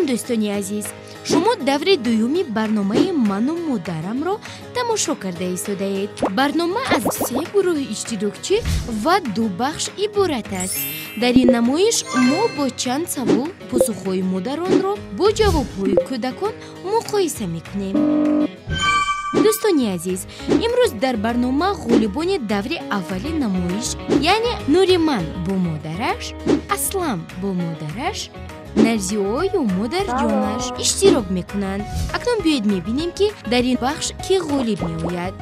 Салом, дӯстони азиз. Шумо даври дуюми барномаи ману модарамро тамошо карда истодаед. Барнома аз се гурӯҳи иштирокчӣ ва ду бахш иборат аст. Дар ин намоиш мо бо чанд савол посухҳои модаронро бо ҷавобҳои кӯдакон муқоиса мекунем. Дӯстони азиз, имрӯз дар барнома ғолибони даври аввали намоиш, яъне Нуриман бо модараш, Аслам бо модараш, Нарзиою модарҷонаш иштирок мекунанд. Акнун биёед мебинем, ки дар ин бахш кӣ ғолиб меояд.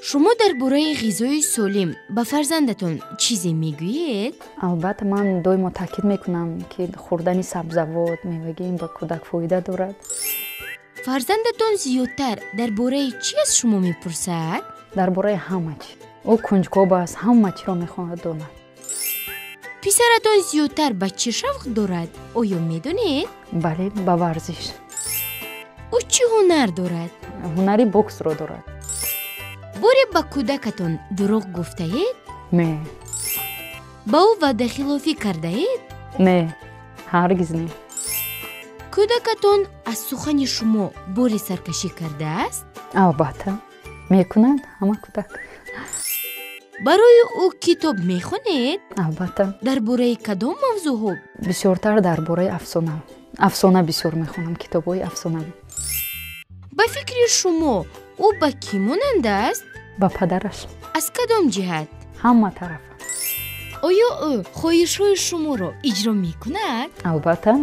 Шумо дар бораи ғизои солим ба фарзандатон чизе мегӯед? Албатта, ман доимо таъкид мекунам, ки хӯрдани сабзавот, мевагӣ ба кӯдак фоида дорад. Фарзандатон зиёдтар дар бораи чӣ аз шумо мепурсад? Дар бораи ҳама чӣ. Ӯ кунҷков аст, ҳама чиро мехоҳад донад. Писаратон зиёдтар ба чӣ шавқ дорад? Оё медонед? Бале, ба варзиш. Ӯ чӣ ҳунар дорад? Ҳунари боксро дорад. Боре ба кӯдакатон дурӯғ гуфтаед? Не. Ба ӯ ваъдахилофӣ кардаед? Не, ҳаргиз не. Кӯдакатон аз сухани шумо боре саркашӣ кардааст? Албатта, мекунад ҳама кӯдак. Барои ӯ китоб мехонед? Албатта. Дар бораи кадом мавзӯъҳо? Бисёртар дар бораи афсона. Афсона бисёр мехонам, китобҳои афсонавӣ. Ба фикри шумо ӯ ба кӣ монанд аст? Ба падараш. Аз кадом ҷиҳат? Ҳама тарафа. Оё ӯ хоҳишҳои шуморо иҷро мекунад? Албатта.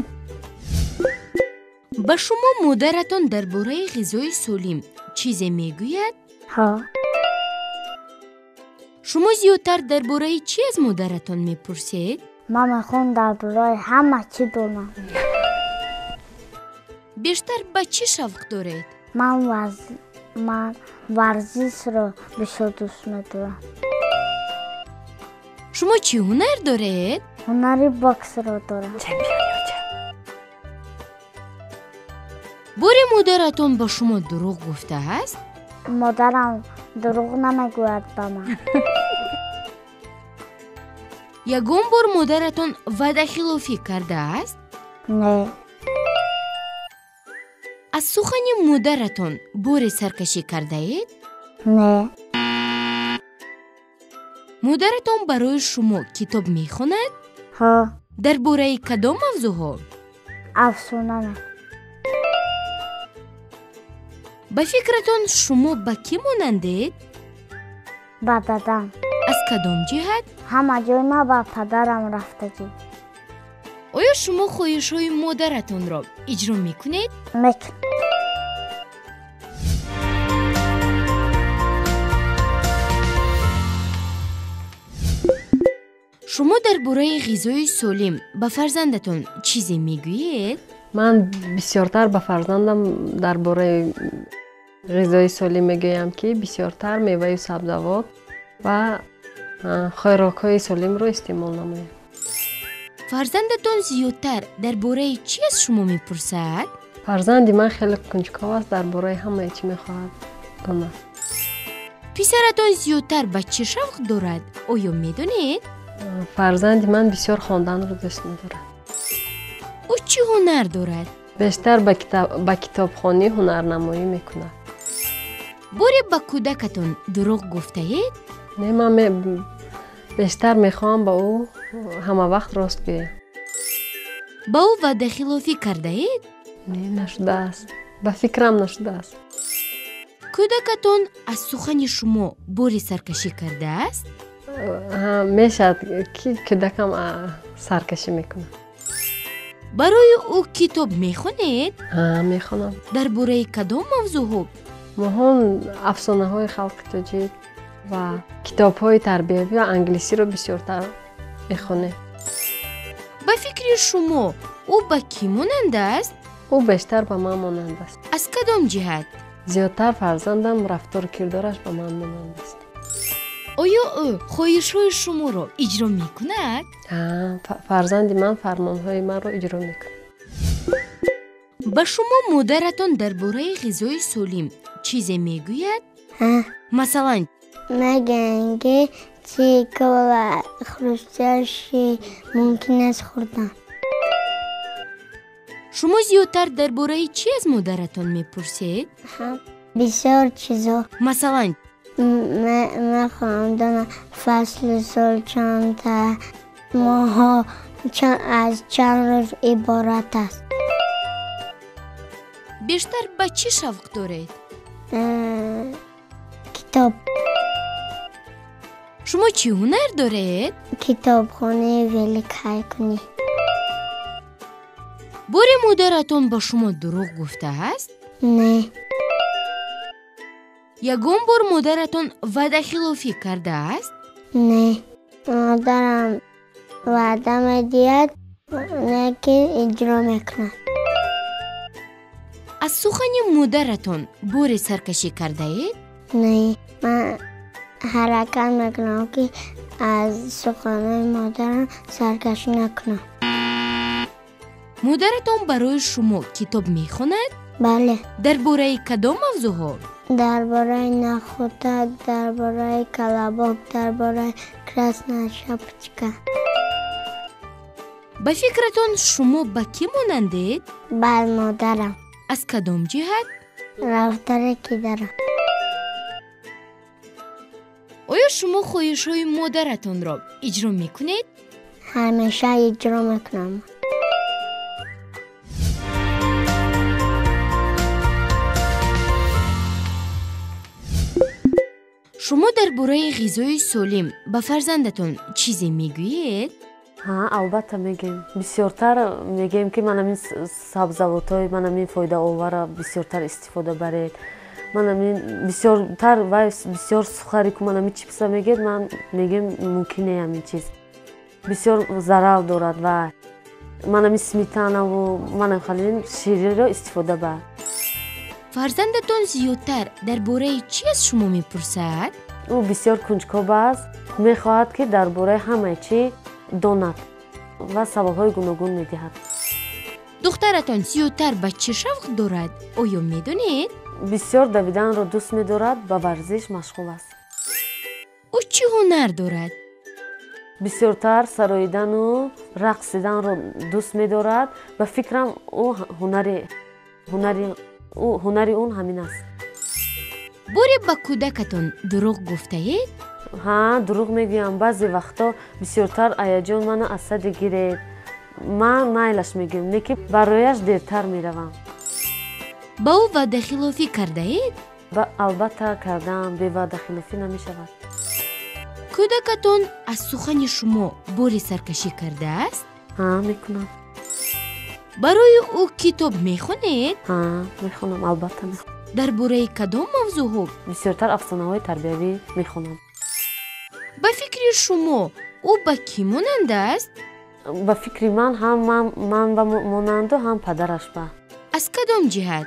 Ба шумо модаратон дар бораи ғизои солим чизе мегӯяд? Ҳа. Шумо зиёдтар дар бораи чӣ аз модаратон мепурсед? Ман мехоҳам дар бораи ҳама чӣ донам. Бештар ба чӣ шавқ доред? Ман варзишро бисёр дӯст медорам. Шумо чӣ ҳунар доред? Ҳунари боксро дорам. Боре модаратон ба шумо дурӯғ гуфтааст? Модарам дурӯғ намегӯяд ба ман. Ягон бор модаратон ваъдахилофӣ кардааст? Не. Аз сухани модаратон боре саркашӣ кардаед? Не. Модаратон барои шумо китоб мехонад? Ҳа. Дар бораи кадом мавзӯъҳо? Афсона. Ба фикратон шумо ба кӣ монандед? Ба дадам. Аз кадом ҷиҳат? Ҳама ҷой ман ба падарам рафтагӣ. Оё шумо хоҳишҳои модаратонро иҷро мекунед? Мекунам. Шумо дар бораи ғизои солим ба фарзандатон чизе мегӯед? Ман бисёртар ба фарзандам дар бораи ғизои солим мегӯям, ки бисёртар меваю сабзавот ва хӯрокҳои солимро истеъмол намояд. Фарзандатон зиёдтар дар бораи чӣ аз шумо мепурсад? Фарзанди ман хеле кунҷков аст, дар бораи ҳамаи чӣ мехоҳад донад. Писаратон зиёдтар ба чӣ шавқ дорад? Оё медонед? Фарзанди ман бисёр хонданро дӯст медорад. Ӯ чӣ ҳунар дорад? Бештар ба китобхонӣ ҳунарнамоӣ мекунад. Боре ба кӯдакатон дурӯғ гуфтаед? Не, ман бештар мехоҳам ба ӯ ҳама вақт рост гӯям. Ба ӯ ваъдахилофӣ кардаед? Не, нашудааст. Ба фикрам нашудааст. Кӯдакатон аз сухани шумо боре саркашӣ кардааст? Мешавад, ки кӯдакам саркашӣ мекунад. Барои ӯ китоб мехонед? Ҳа, мехонам. Дар бораи кадом мавзӯъҳо? Моҳон афсонаҳои халқи тоҷик ва китобҳои тарбиявӣ ва англисиро бисёртар мехонем. Ба фикри шумо ӯ ба кӣ монанд аст? Ӯ бештар ба ман монанд аст. Аз кадом ҷиҳат? Зиёдтар фарзандам рафтору кирдораш ба ман монанд аст. Оё ӯ хоҳишҳои шуморо иҷро мекунад? Ҳа, фарзанди ман фармонҳои маро иҷро мекунад. Ба шумо модаратон дар бораи ғизои солим чизе мегӯяд? Ҳа. Масалан? Мегӯянд, ки чӣ кола хрустящий мумкин аст хӯрдан. Шумо зиёдтар дар бораи чӣ аз модаратон мепурсед? Бисёр чизо. Масалан? Мехоҳам донам фасли сол чандта, моҳҳо аз чанд рӯз иборат аст. Бештар ба чӣ шавқ доред? Китоб. Шумо чӣ ҳунар доред? Китобхонаи великҳайкунӣ. Боре модаратон ба шумо дурӯғ гуфтааст? Не. Ягон бор модаратон ваъдахилофӣ кардааст? Не. Модарам ваъда медиҳад, лекин иҷро мекунад. Аз сухани модаратон боре саркашӣ кардаед? Не. Ман ҳаракат мекунам, ки аз суханои модарам саркашӣ накунам. Модаратон барои шумо китоб мехонад? Бале. Дар бораи кадом мавзӯъҳо? Дар бораи нахӯтак, дар бораи колобок, дар бораи Красная шапочка. Ба фикратон шумо ба кӣ монандед? Ба модарам. Аз кадом ҷиҳат? Рафторе ки дорам. Оё шумо хоҳишҳои модаратонро иҷро мекунед? Ҳамеша иҷро мекунам. Шумо дар бораи ғизои солим ба фарзандатон чизе мегӯед? Ҳа, албатта мегӯем. Бисёртар мегӯем, ки ман ҳамин сабзавотҳои ман ҳамин фоидаоварро бисёртар истифода баред. Ман ҳамин бисёртар вай бисёр сухари ку ман ҳамин чипса мегӯед, ман мегӯем мумкин не ҳамин чиз. Бисёр зарар дорад ва ман ҳамин сметанаву ман ҳамин шириро истифода бар. Фарзандатон зиёдтар дар бораи чӣ аз шумо мепурсад? Ӯ бисёр кунҷков аст, мехоҳад, ки дар бораи ҳамаи чӣ донад ва саволҳои гуногун медиҳад. Духтаратон зиёдтар ба чӣ шавқ дорад? Оё медонед? Бисёр давиданро дӯст медорад, ба варзиш машғул аст. Ӯ чӣ ҳунар дорад? Бисёртар сароидану рақсиданро дӯст медорад. Ба фикрам, ӯ ҳунари он ҳамин аст. Боре ба кӯдакатон дурӯғ гуфтаед? Ҳа, дурӯғ мегӯям. Баъзе вақтҳо бисёртар аяҷон мана аз сади гиред. Ман майлаш мегӯям, не ки барояш дертар меравам. Ба ӯ ваъдахилофӣ кардаед? Албатта кардам, беваъдахилофӣ намешавад. Кӯдакатон аз сухани шумо боре саркашӣ кардааст? Ҳа, мекунам. Барои ӯ китоб мехонед? Ҳа, мехонам, албатта мехонам. Дар бораи кадом мавзӯъҳо? Бисёртар афсонаҳои тарбиявӣ мехонам. Ба фикри шумо ӯ ба кӣ монанд аст? Ба фикри ман ҳам ман ба монанду, ҳам падараш ба. Аз кадом ҷиҳат?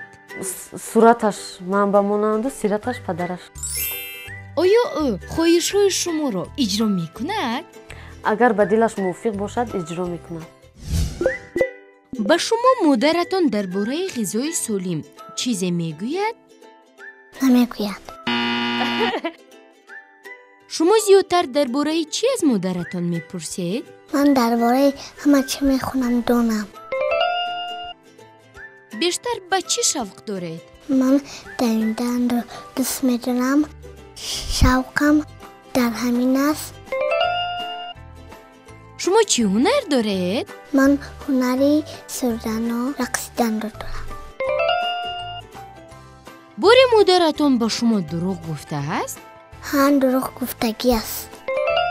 Сураташ ман ба монанду, сираташ падараш. Оё ӯ хоҳишҳои шуморо иҷро мекунад? Агар ба дилаш мувофиқ бошад, иҷро мекунад. Ба шумо модаратон дар бораи ғизои солим чизе мегӯяд? Намегӯяд. Шумо зиёдтар дар бораи чӣ аз модаратон мепурсед? Ман дар бораи ҳама чӣ мехонам донам. Бештар ба чӣ шавқ доред? Ман давиданро дӯст медорам. Шавқам дар ҳамин аст. Шумо чӣ ҳунар доред? Ман ҳунари сурдану рақсиданро дорам. Боре модаратон ба шумо дурӯғ гуфтааст? Ҳа, дурӯғ гуфтагӣ аст.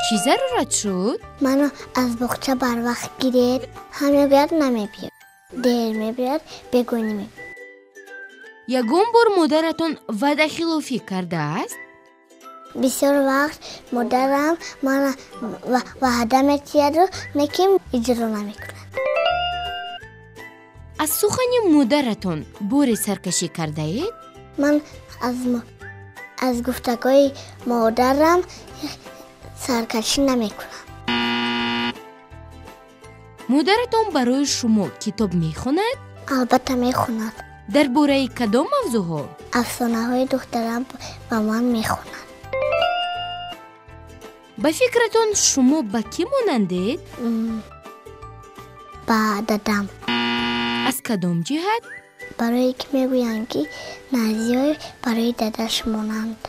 Чӣ зарурат шуд? Маро аз боғча барвақт гиред. Ҳам мегӯяд намебиёд. Дер мебиёд, бегоҳӣ мебиёд. Ягон бор модаратон ваъдахилофӣ кардааст? Бисёр вақт модарам мана ваъда медиҳаду, лекин иҷро намекунад. Аз сухани модаратон боре саркашӣ кардаед? Ман аз гуфтагои модарам саркашӣ намекунам. Модаратон барои шумо китоб мехонад? Албатта мехонад. Дар бораи кадом мавзӯъҳо? Афсонаҳои духтарам ба ман мехонад. Ба фикратон шумо ба кӣ монандед? Ба дадам. Аз кадом ҷиҳат? Барое ки мегӯянд, ки Нарзиёй барои дадаш монанд.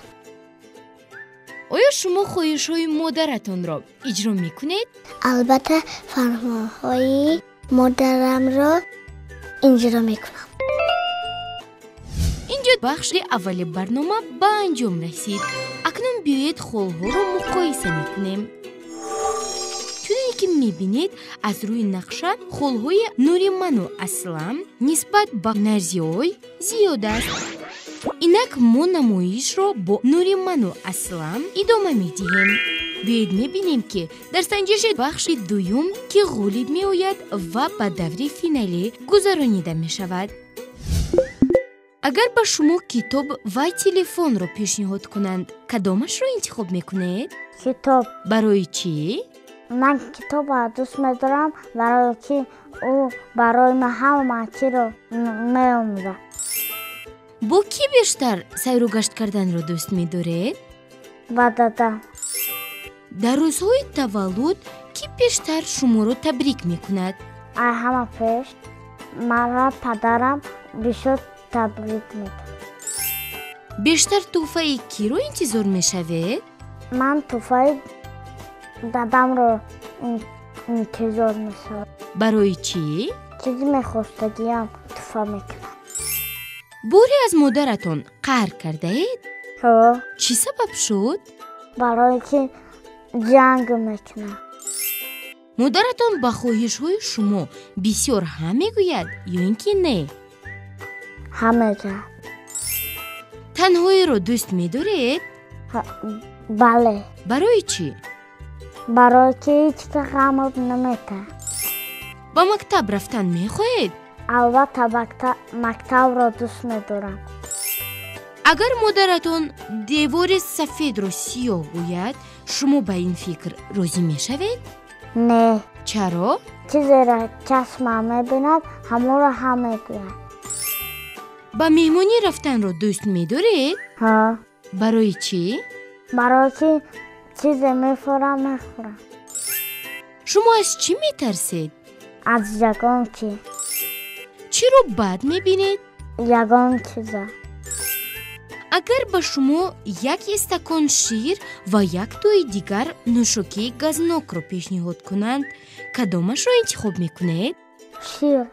Оё шумо хоҳишҳои модаратонро иҷро мекунед? Албатта, фармонҳои модарамро иҷро мекунам. Инҷо бахши аввали барнома ба анҷом расид. Акнун биёед холҳоро муқоиса мекунем. Чуноне ки мебинед, аз рӯи нақша холҳои Нуриману Аслам нисбат ба Нарзиёй зиёд аст. Инак мо намоишро бо Нуриману Аслам идома медиҳем. Биёед мебинем, ки дар санҷиши бахши дуюм ки ғолиб меояд ва ба даври финалӣ гузаронида мешавад. Агар ба шумо китоб ва телефонро пешниҳод кунанд, кадомашро интихоб мекунед? Китоб. Барои чӣ? Ман китобро дӯст медорам, барое ки ӯ барои ман ҳама чиро меомӯзад. Бо кӣ бештар сайру гашт карданро дӯст медоред? Ба дадам. Дар рӯзҳои таваллуд кӣ пештар шуморо табрик мекунад? Ай ҳама пеш маро падарам бисёр табрик мекунад. Бештар тӯҳфаи киро интизор мешавед? Ман тӯҳфаи дадамро интизор мешавам. Барои чӣ? Чизи мехостагиам тӯҳфа мекунад. Боре аз модаратон қаҳр кардаед? Ҳо. Чӣ сабаб шуд? Барое ки ҷанг мекунад. Модаратон ба хоҳишҳои шумо бисёр ҳа мегӯяд ё ин ки не? Ҳа мегӯяд. Танҳоиро дӯст медоред? Бале. Барои чӣ? Барое ки ҳеҷ ка ғамоб наметаҳад. Ба мактаб рафтан мехоҳед? Албатта, мактабро дӯст медорам. Агар модаратон девори сафедро сиёҳ гӯяд, шумо ба ин фикр розӣ мешавед? Не. Чаро? Чизеро чашмам мебинад, ҳамонро ҳам мегӯяд. Ба меҳмонӣ рафтанро дӯст медоред? Ҳа. Барои чӣ? Барое ки чизе мефурам, мехӯрам. Шумо аз чӣ метарсед? Аз ягон чиз. Чиро бад мебинед? Ягон чиза. Агар ба шумо як истакон шир ва як тои дигар нӯшокии газнокро пешниҳод кунанд, кадомашро интихоб мекунед? Шир.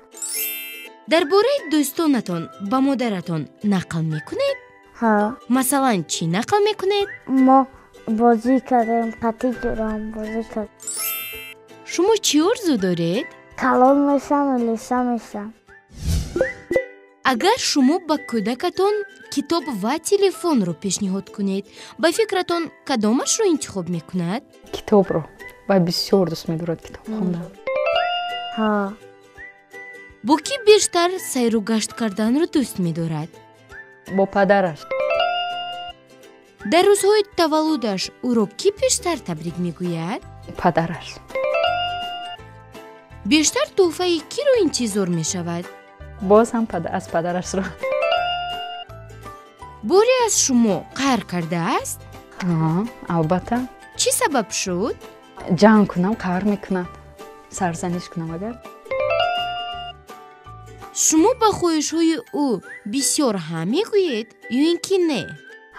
Дар бораи дӯстонатон ба модаратон нақл мекунед? Ҳа. Масалан, чӣ нақл мекунед? Мо бозӣ кардем, қати ҷурам бозӣ кардем. Шумо чӣ орзу доред? Калон мешам, милиса мешам. Агар шумо ба кӯдакатон китоб ва телефонро пешниҳод кунед, ба фикратон кадомашро интихоб мекунад? Китобро. Вай бисёр дӯст медорад китоб хондан. Ҳа. Бо кӣ бештар сайру гашт карданро дӯст медорад? Бо падараш. Дар рӯзҳои таваллудаш ӯро кӣ пештар табрик мегӯяд? Падараш. Бештар тӯҳфаи киро интизор мешавад? Боз ҳам аз падарашро. Боре аз шумо қаҳр кардааст? Албатта. Чӣ сабаб шуд? Ҷанг кунам, қаҳр мекунад. Сарзаниш кунам агар. Шумо ба хоҳишҳои ӯ бисёр ҳа мегӯед ё ин ки не?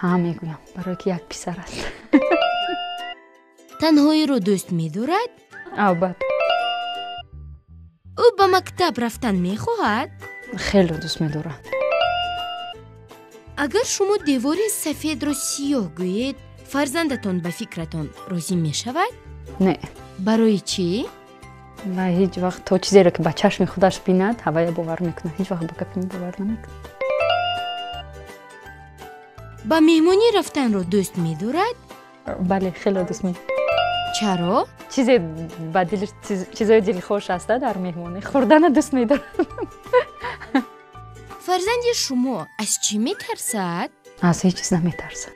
Ҳа мегӯям, барое ки як писар аст. Танҳоиро дӯст медорад? Албатта. Ӯ ба мактаб рафтан мехоҳад? Хеле дӯст медорад. Агар шумо девори сафедро сиёҳ гӯед, фарзандатон ба фикратон розӣ мешавад? Не. Барои чӣ? Ва ҳеҷ вақт то чизеро ки ба чашми худаш бинад, ҳавая бовар мекунад. Ҳеҷ вақт ба гапи ман бовар намекунад. Ба меҳмонӣ рафтанро дӯст медорад? Бале, хеле дӯст медорад. Чаро? Чизе ба дил, чизои дилхош аст дар меҳмонӣ. Хӯрдана дӯст медорад. Фарзанди шумо аз чӣ метарсад? Аз ҳеҷ чиз наметарсад.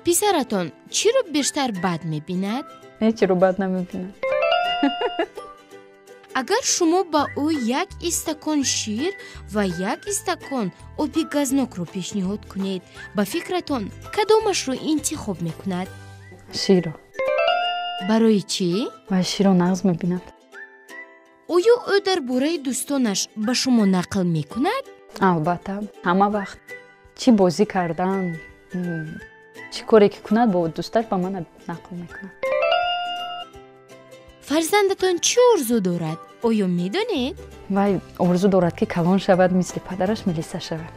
Писаратон чиро бештар бад мебинад? Ҳечиро бад намебинад. Агар шумо ба ӯ як истакон шир ва як истакон оби газнокро пешниҳод кунед, ба фикратон кадомашро интихоб мекунад? Ширро. Барои чӣ? Ва ширро нағз мебинад. Оё ӯ дар бораи дӯстонаш ба шумо нақл мекунад? Албатта, ҳама вақт. Чӣ бозӣ кардан, чӣ коре ки кунад бо дӯсташ ба ман нақл мекунад. Фарзандатон чӣ орзу дорад? Оё медонед? Вай орзу дорад, ки калон шавад, мисли падараш милиса шавад.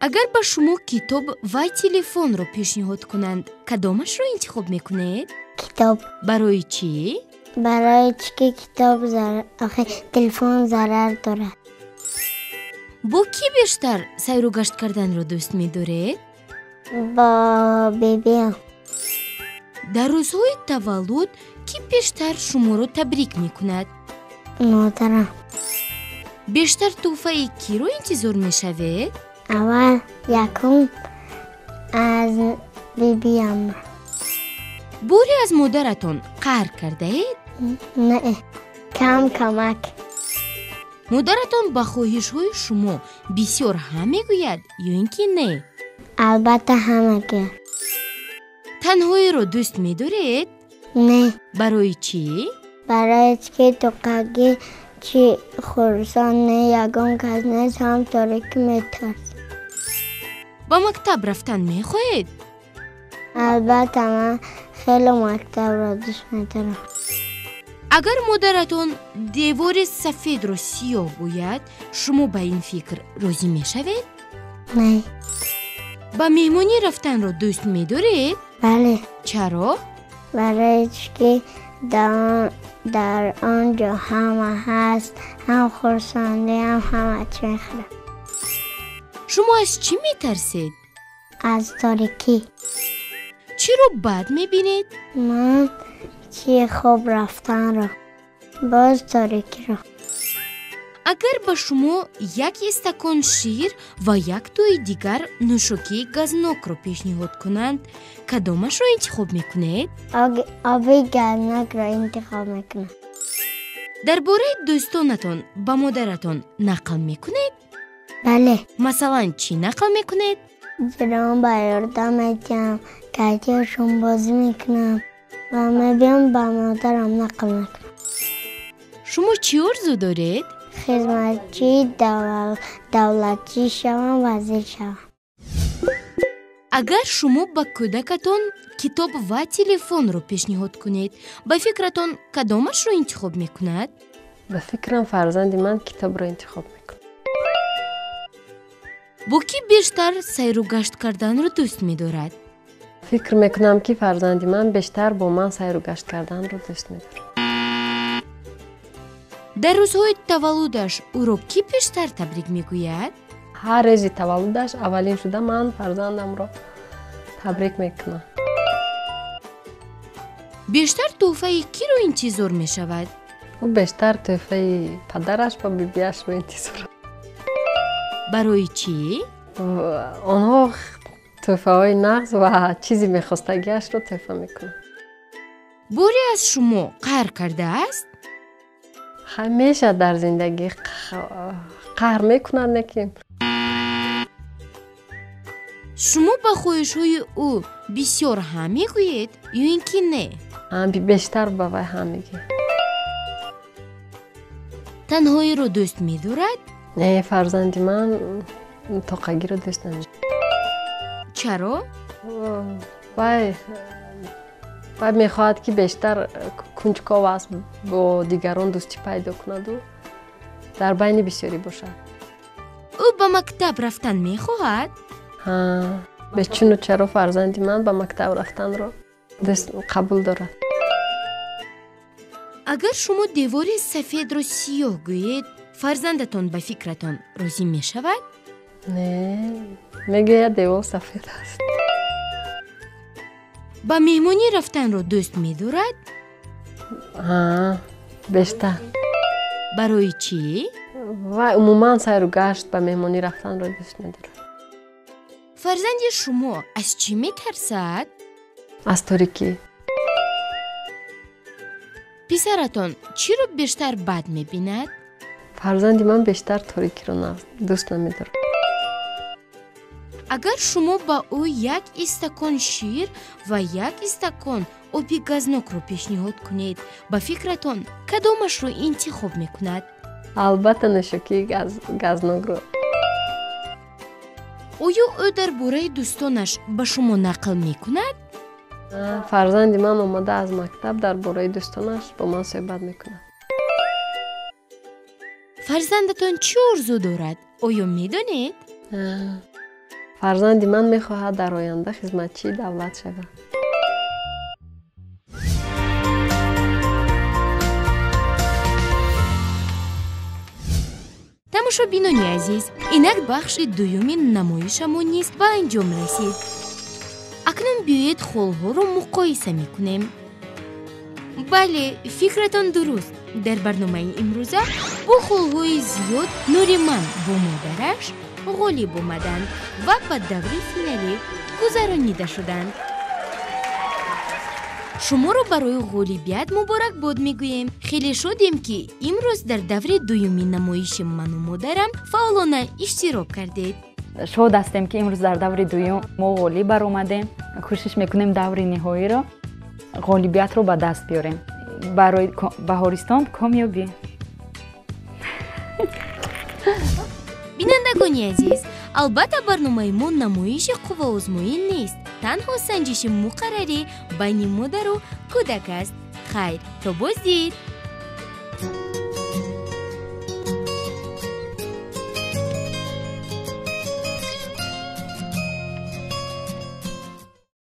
Агар ба шумо китоб ва телефонро пешниҳод кунанд, кадомашро интихоб мекунед? Китоб. Барои чӣ? Барои чӣ ки китоб телефон зарар дорад. Бо кӣ бештар сайру гашт карданро дӯст медоред? Бо бибиам. Дар рӯзҳои таваллуд кӣ бештар шуморо табрик мекунад? Модарам. Бештар тӯҳфаи киро интизор мешавед? Аввал якум аз бибиам. Боре аз модаратон қаҳр кардаед? Не, кам камак. Модаратон ба хоҳишҳои шумо бисёр ҳа мегӯяд ё ин ки не? Албатта ҳа мегӯяд. Танҳоиро дӯст медоред? Не. Барои чӣ? Барои чӣ ки тоқагӣ чӣ хурсанд не, ягон кас нест, ҳам торикӣ метарсад. Ба мактаб рафтан мехоҳед? Албатта, ман хеле мактабро дӯст медорам. Агар модаратон девори сафедро сиёҳ гӯяд, шумо ба ин фикр розӣ мешавед? Не. Ба меҳмонӣ рафтанро дӯст медоред? Бале. Чаро? Барои чӣ ки дар он ҷо ҳама ҳаст, ҳам хурсандӣ, ҳам ҳама чӣ мехӯрад. Шумо аз чӣ метарсед? Аз торикӣ. Чиро бад мебинед? Ман чӣ хоб рафтанро, боз торикиро. Агар ба шумо як истакон шир ва як тои дигар нӯшокии газнокро пешниҳод кунанд, кадомашро интихоб мекунед? Оби газнокро интихоб мекунам. Дар бораи дӯстонатон ба модаратон нақл мекунед? Бале. Масалан, чӣ нақл мекунед? Ҷирон ба ёрдам медиҳам, кайтиашон бозӣ мекунам ва мебиём ба модарам нақл мекунам. Шумо чӣ орзу доред? Хизматчии давлатчӣ шавам, вазир шавам. Агар шумо ба кӯдакатон китоб ва телефонро пешниҳод кунед, ба фикратон кадомашро интихоб мекунад? Ба фикрам, фарзанди ман китобро интихоб мекунад. Бо кӣ бештар сайру гашт карданро дӯст медорад? Фикр мекунам, ки фарзанди ман бештар бо ман сайру гашт карданро дӯст медорад. Дар рӯзҳои таваллудаш ӯро кӣ бештар табрик мегӯяд? Ҳар рӯзи таваллудаш аввалин шуда ман фарзандамро табрик мекунам. Бештар тӯҳфаи киро интизор мешавад? Ӯ бештар тӯҳфаи падараш ва бибиашро интизор. Барои чӣ? Онҳо тӯҳфаҳои нағз ва чизи мехостагиашро тӯҳфа мекунанд. Боре аз шумо қаҳр кардааст? Ҳамеша дар зиндагӣ қаҳр мекунад, лекин шумо ба хоҳишҳои ӯ бисёр ҳа мегӯед ё ин ки не? Бештар ба вай ҳа мегӯям. Танҳоиро дӯст медорад? Не, фарзанди ман тоқагиро дӯст намедорад. Чаро? Вай мехоҳад, ки бештар кунҷков аст, бо дигарон дӯстӣ пайдо кунаду дар байни бисёрӣ бошад. Ӯ ба мактаб рафтан мехоҳад? Ҳа, бечуну чаро фарзанди ман ба мактаб рафтанро дӯст қабул дорад. Агар шумо девори сафедро сиёҳ гӯед, фарзандатон ба фикратон розӣ мешавад? Не, мегӯяд девор сафед аст. Ба меҳмонӣ рафтанро дӯст медорад? Ҳа, бештар. Барои чӣ? Вай умуман сайру гашт ба меҳмонӣ рафтанро дӯст медорад. Фарзанди шумо аз чӣ метарсад? Аз торикӣ. Писаратон чиро бештар бад мебинад? Фарзанди ман бештар торикиро дӯст намедорад. Агар шумо ба ӯ як истакон шир ва як истакон оби газнокро пешниҳод кунед, ба фикратон кадомашро интихоб мекунад? Албатта, нӯшокии газнокро. Оё ӯ дар бораи дӯстонаш ба шумо нақл мекунад? Фарзанди ман омада аз мактаб дар бораи дӯстонаш бо ман суҳбат мекунад. Фарзандатон чӣ орзу дорад? Оё медонед? Фарзанди ман мехоҳад дар оянда хизматчии давлат шавад. Тамошобинони азиз, инак бахши дуюми намоишамон низ ба анҷом расид. Акнун биёед холҳоро муқоиса мекунем. Бале, фикратон дуруст. Дар барномаи имрӯза бо холҳои зиёд Нуриман бо модараш ғолиб омаданд ва ба даври финалӣ гузаронида шуданд. Шуморо барои ғолибият муборакбод мегӯем. Хеле шодем, ки имрӯз дар даври дуюми намоиши ману модарам фаъолона иштирок кардед. Шод ҳастем, ки имрӯз дар даври дуюм мо ғолиб баромадем. Кӯшиш мекунем даври ниҳоиро ғолибиятро ба даст биёрем. Барои Баҳористон комёбӣ. Бинандагони азиз, албатта барномаи мо намоиши қувваозмоӣ нест, танҳо санҷиши муқаррарӣ байни модару кӯдак аст. Хайр, то боздид.